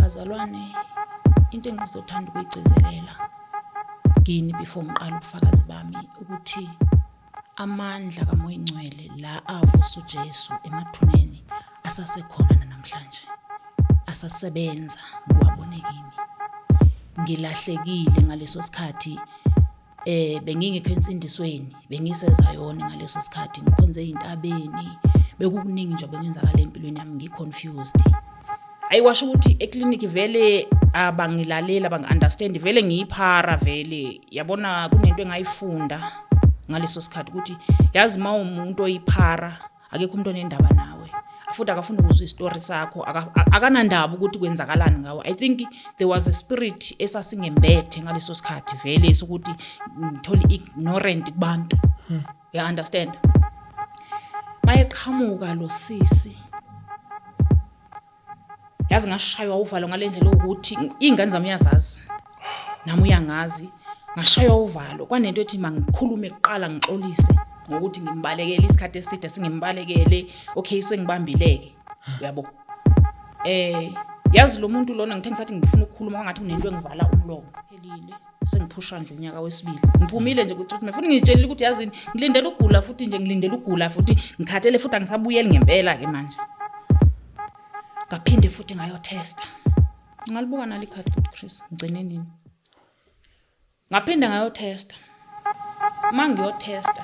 Bazalwane, into engizothanda ukuyigcizelela kini before ngiqala ubufakazi bami ukuthi amandla kaMoya Ingcwele la avusa uJesu emathuneni asasekhona namhlanje, asasebenza. Ngiwabone kimi. Ngilahlekile ngaleso sikhathi, bengingekho ensindisweni, bengisezayoni ngaleso sikhathi, ngikhonze ezintabeni, bekukuningi nje obengenzakala empilweni yami, ngi-confused. Ayi, washo ukuthi ekliniki vele abangilalela, abangi-understand, vele ngiyiphara vele. Yabona, kunento engayifunda ngaleso sikhathi ukuthi yazi uma umuntu oyiphara, akekho umuntu onendaba nawe, futhi akafuni ukuzwa isitori sakho, akanandaba ukuthi kwenzakalani ngawe. I think there was a spirit esasingembethe ngaleso sikhathi vele sokuthi ngithole ignorant kubantu, you understand? Mayeqhamuka lo sisi, yazi ngashaywa uvalo ngale ndlela ukuthi iy'ngane zami uyazazi, nami uyangazi. Ngashaywa uvalo kwanento ethi mangikhulume kuqala, ngixolise ngokuthi ngimbalekele isikhathi eside, sengimbalekele. Okay, sengibambile-ke, uyabo. Yazi lo muntu lona, ngithe ngisathi ngifuna ukukhuluma, kwangathi kunento engivala umlomo. Phelile, sengiphusha nje unyaka wesibili, ngiphumile nje ku-treatment, futhi ngitshelile ukuthi yazini, ngilindele ukugula futhi nje, ngilindele ukugula futhi, ngikhathele futhi, angisabuyeli ngempela-ke manje. Ngaphinde futhi ngayothesta. Ngalibuka nali ikhadi futhi, Chris, ngigcine nini. Ngaphinde ngayothesta. Uma ngiyothesta,